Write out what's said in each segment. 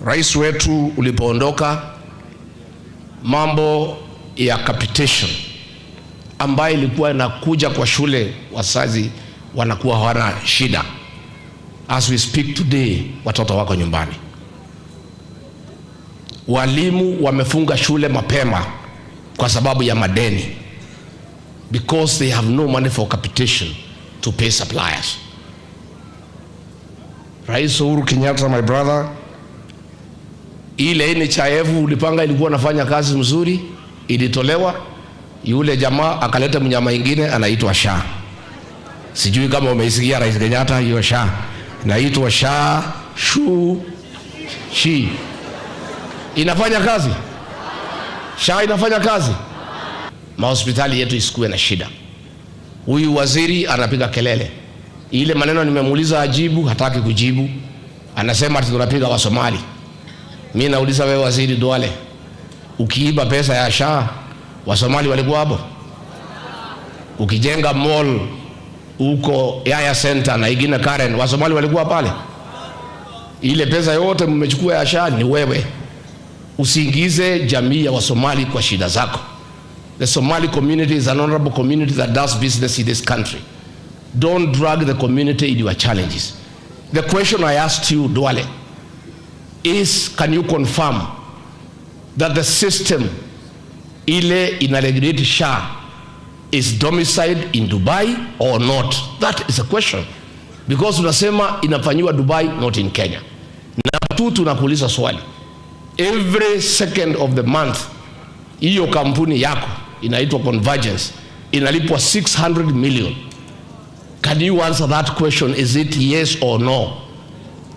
Rais wetu ulipoondoka, mambo ya capitation ambayo ilikuwa inakuja kwa shule, wazazi wanakuwa hawana shida. As we speak today, watoto wako nyumbani, walimu wamefunga shule mapema kwa sababu ya madeni, because they have no money for capitation to pay suppliers. Rais Uhuru Kenyatta, my brother, ile NHIF ulipanga ilikuwa nafanya kazi mzuri, ilitolewa. Yule jamaa akaleta mnyama ingine anaitwa SHA. Sijui kama umeisikia, Rais Kenyatta, hiyo SHA inaitwa SHA shu shi, inafanya kazi. SHA inafanya kazi, mahospitali yetu isikuwe na shida. Huyu waziri anapiga kelele, ile maneno nimemuuliza ajibu, hataki kujibu, anasema ati tunapiga Wasomali. Mi nauliza wewe, Waziri Duale, ukiiba pesa ya SHA, Wasomali walikuwa hapo? Ukijenga mall huko Yaya Center na ingine Karen, Wasomali walikuwa pale? Ile pesa yote mmechukua ya SHA ni wewe. Usiingize jamii ya Wasomali kwa shida zako. The Somali community is an honorable community that does business in this country. Don't drag the community in your challenges. The question I asked you, Duale, is can you confirm that the system ile inaregulate SHA is domiciled in Dubai or not? That is a question. Because unasema inafanyiwa Dubai, not in Kenya. Na tu tunakuuliza swali. Every second of the month, hiyo kampuni yako inaitwa Convergence inalipwa 600 million. Can you answer that question? Is it yes or no?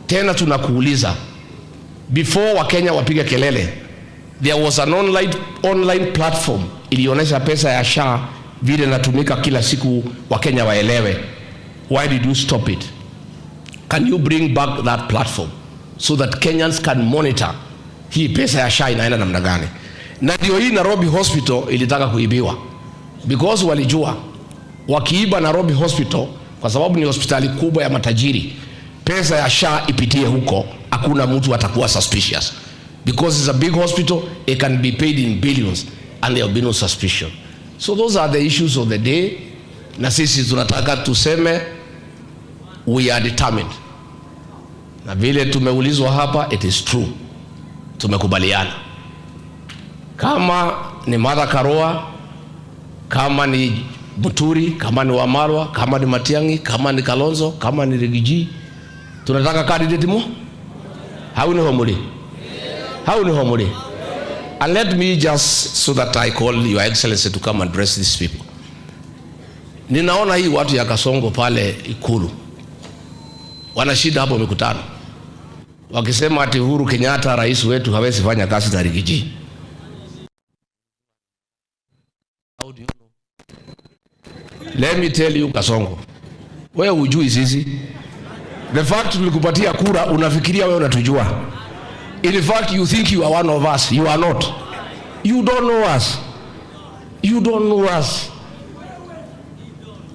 Tena tunakuuliza, before Wakenya wapige kelele, there was an online platform ilionyesha pesa ya SHA vile inatumika kila siku, Wakenya waelewe. Why did you stop it? Can you bring back that platform so that Kenyans can monitor hii pesa ya SHA inaenda namna gani? Na ndio hii Nairobi Hospital ilitaka kuibiwa because walijua wakiiba Nairobi Hospital, kwa sababu ni hospitali kubwa ya matajiri, pesa ya SHA ipitie huko, hakuna mtu atakuwa suspicious because it's a big hospital, it can be paid in billions and there will be no suspicion. So those are the issues of the day, na sisi tunataka tuseme we are determined, na vile tumeulizwa hapa, it is true, tumekubaliana kama ni Martha Karua, kama ni Muturi, kama ni Wamalwa, kama ni Matiang'i, kama ni Kalonzo, kama ni Riggy G, tunataka candidate mo hau niho muri, hau niho muri. And let me just, so that I call Your Excellency to come and address these people. Ninaona hii watu ya Kasongo pale Ikulu wana shida hapo mikutano, wakisema ati Uhuru Kenyatta, rais wetu, hawezi fanya kazi na Riggy G. How do you know? Let me tell you, Kasongo, wewe hujui sisi. The fact tulikupatia kura unafikiria wewe unatujua. In fact, you think you are one of us. You are not. You don't know us. You don't know us.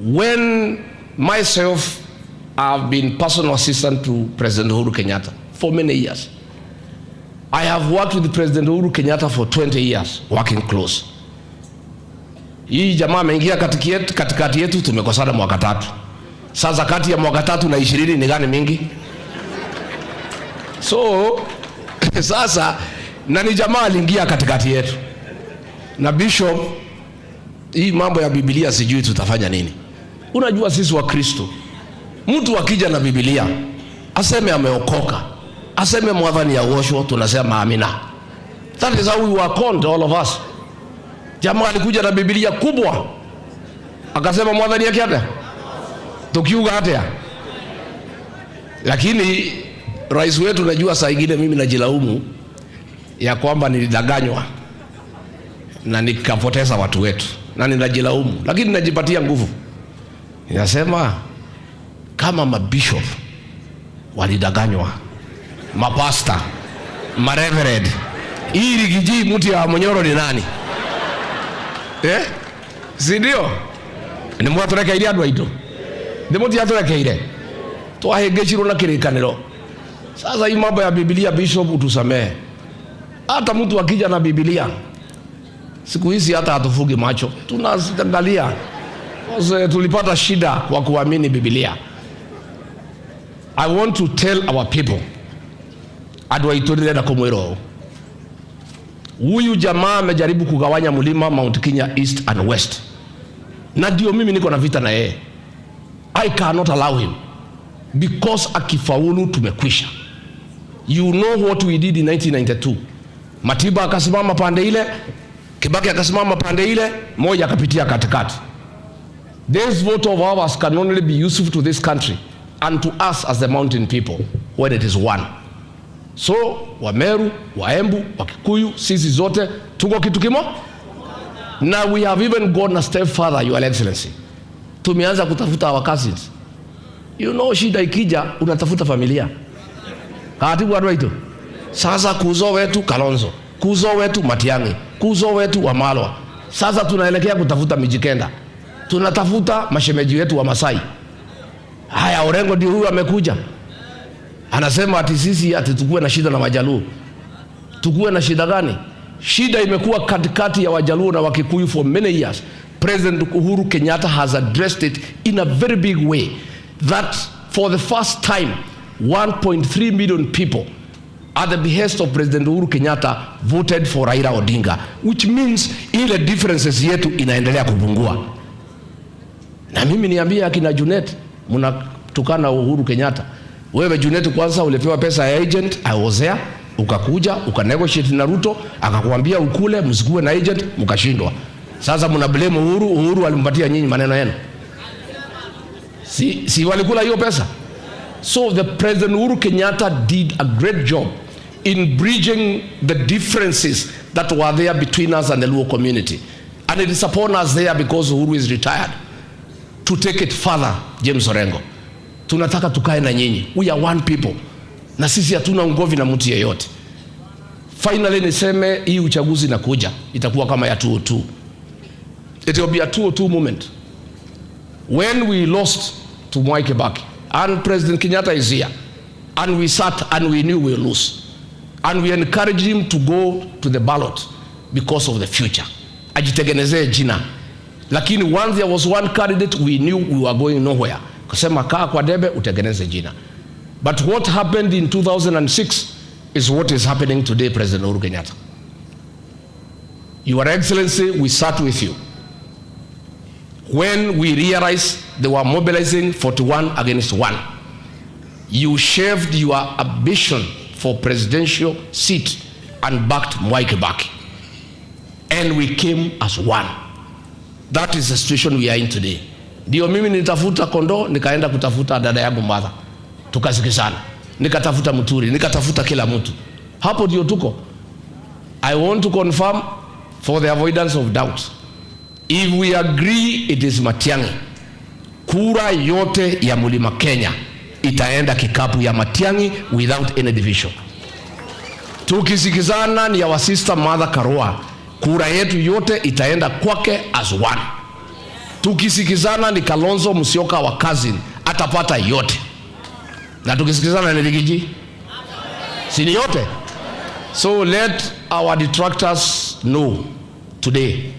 When myself, I've been personal assistant to President Uhuru Kenyatta for many years. I have worked with President Uhuru Kenyatta for 20 years, working close. Hii jamaa ameingia katikati yetu, tumekosana mwaka 3. Sasa kati ya mwaka 3 na 20 ni gani mingi? So sasa na ni jamaa aliingia katikati yetu. Na Bishop, hii mambo ya Biblia sijui tutafanya nini. Unajua sisi wa Kristo, mtu akija na Biblia aseme ameokoka, aseme mwathani agoshwo, tunasema amina. That is how we were called, all of us. Jamaa alikuja na Biblia kubwa akasema mwathani yake atia, tukiuga atia. Lakini rais wetu, najua saa ingine mimi najilaumu ya kwamba nilidanganywa na nikapoteza watu wetu, na ninajilaumu, lakini najipatia nguvu. Ninasema kama mabishop walidanganywa, mapasta, mareverend, hii Riggy G mtu ya Munyoro ni nani? Eh? Si ndio? Nĩ mwatũrekeire andũ aitũ, nĩ mũtiatũrekeire, twahĩngĩcirwo na kĩrĩkanĩro. Sasa hii mambo ya Biblia, Bishop, utusamehe. Hata mtu akija na Biblia siku hizi hata hatufugi macho, tunaangalia. Tulipata shida kwa kuamini Biblia. I want to tell our people, andũ aitũ, ndĩrenda kũmwĩra ũũ, huyu jamaa amejaribu kugawanya mlima Mount Kenya East and West, na ndio mimi niko na vita na yeye. I cannot allow him because akifaulu tumekwisha. You know what we did in 1992. Matiba akasimama pande ile, Kibaki akasimama pande ile, moja akapitia katikati. This vote of ours can only be useful to this country and to us as the mountain people when it is one. So Wameru, Waembu, Wakikuyu, sisi zote tuko kitu kimo. Na we have even gone a step further, Your Excellency. Tumeanza kutafuta our cousins. Shida ikija unatafuta familia. Katibu watu wetu. Sasa kuzo wetu Kalonzo, kuzo wetu Matiang'i, kuzo wetu Wamalwa. Sasa tunaelekea kutafuta Mijikenda. Tunatafuta mashemeji wetu wa Masai. Haya, Orengo ndio huyu amekuja. Anasema ati sisi ati tukue na shida na Wajaluo. Tukue na shida gani? Shida imekuwa katikati ya Wajaluo na Wakikuyu for many years. President Uhuru Kenyatta has addressed it in a very big way that for the first time 1.3 million people at the behest of President Uhuru Kenyatta voted for Raila Odinga, which means ile differences yetu inaendelea kupungua. Na mimi niambie akina Junet, mnatukana Uhuru Kenyatta. Wewe Junet, kwanza ulipewa pesa ya agent, I was there, ukakuja ukanegotiate na Ruto, akakwambia ukule, msikuwe na agent, mkashindwa. Sasa mna blame Uhuru. Uhuru alimpatia nyinyi maneno yenu, si walikula hiyo pesa? So the President Uhuru Kenyatta did a great job in bridging the differences that were there between us and the Luo community. And it is upon us there, because Uhuru is retired, to take it further. James Orengo, tunataka tukae na nyinyi. We are one people. Na sisi hatuna ugomvi na mtu yeyote. Finally niseme hii uchaguzi inakuja itakuwa kama ya 202. It will be a 202 moment. When we lost to Mwai Kibaki and President Kenyatta is here and we sat and we knew we will lose and we encouraged him to go to the ballot because of the future. Ajitengenezee jina. Lakini once there was one candidate, we knew we were going nowhere. Kasema kaa kwa debe utengeneze jina. But what happened in 2006 is what is happening today, President Uhuru Kenyatta. Your Excellency, we sat with you when we realized they were mobilizing 41 against 1. You shaved your ambition for presidential seat and backed Mwai Kibaki. And we came as one. That is the situation we are in today. Ndio mimi nilitafuta kondoo, nikaenda kutafuta dada yangu Martha, tukasikizana, nikatafuta Muturi, nikatafuta kila mtu. Hapo ndio tuko. I want to confirm for the avoidance of doubt. If we agree it is Matiang'i, kura yote ya Mlima Kenya itaenda kikapu ya Matiang'i without any division. Tukisikizana ni our sister Martha Karua, kura yetu yote itaenda kwake as one. Tukisikizana ni Kalonzo Musyoka wa cousin, atapata yote, na tukisikizana ni Riggy G, si ni yote? So let our detractors know today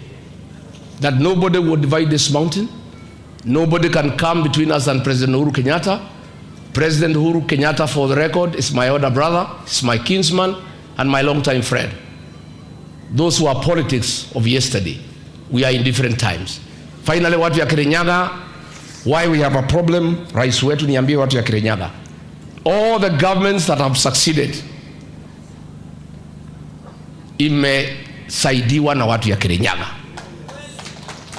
that nobody will divide this mountain. Nobody can come between us and President Uhuru Kenyatta. President Uhuru Kenyatta, for the record, is my older brother, is my kinsman, and my longtime friend. Those who are politics of yesterday. We are in different times. Finally, watu ya Kirinyaga, why we have a problem, rais wetu, niambie watu ya Kirinyaga. All the governments that have succeeded imesaidiwa na watu ya Kirinyaga.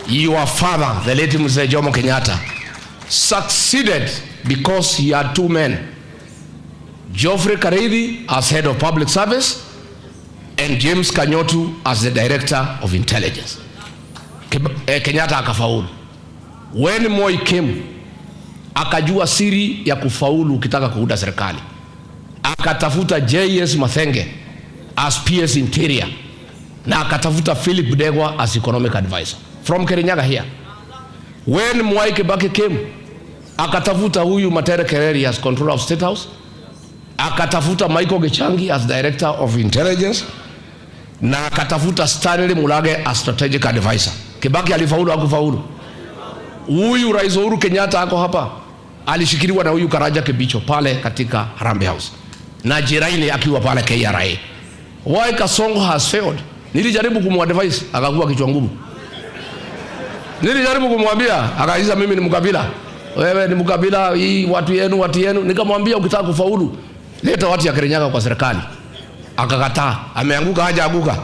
Your father, the late Mzee Jomo Kenyatta, succeeded because he had two men, Geoffrey Kariithi as head of public service and James Kanyotu as the director of intelligence. Kenyatta akafaulu. When Moi came, akajua siri ya kufaulu ukitaka kuunda serikali, akatafuta J.S. Mathenge as PS Interior na akatafuta Philip Ndegwa as economic advisor from Kirinyaga here. When Mwai Kibaki came, akatafuta huyu Matere Kereri as controller of State House Akatafuta Michael Gichangi as director of intelligence na akatafuta Stanley Mulage as strategic advisor. Kibaki alifaulu hakufaulu? Huyu Rais Uhuru Kenyatta ako hapa, alishikiliwa na huyu Karanja Kibicho pale katika Harambee House na Njiraini akiwa pale KRA. Why Kasongo has failed? Nilijaribu kumadvise, akakuwa kichwa ngumu. Nilijaribu kumwambia, akauliza mimi ni mkabila, wewe ni mkabila, hii watu yenu, watu yenu. Nikamwambia ukitaka kufaulu leta watu ya Kirinyaga kwa serikali, akakataa. Ameanguka hajaanguka?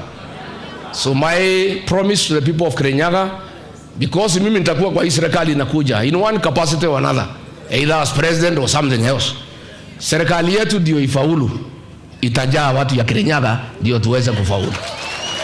So my promise to the people of Kirinyaga, because mimi nitakuwa kwa hii serikali inakuja in one capacity or another, either as president or something else. Serikali yetu ndio ifaulu, itajaa watu ya Kirinyaga ndio tuweze kufaulu.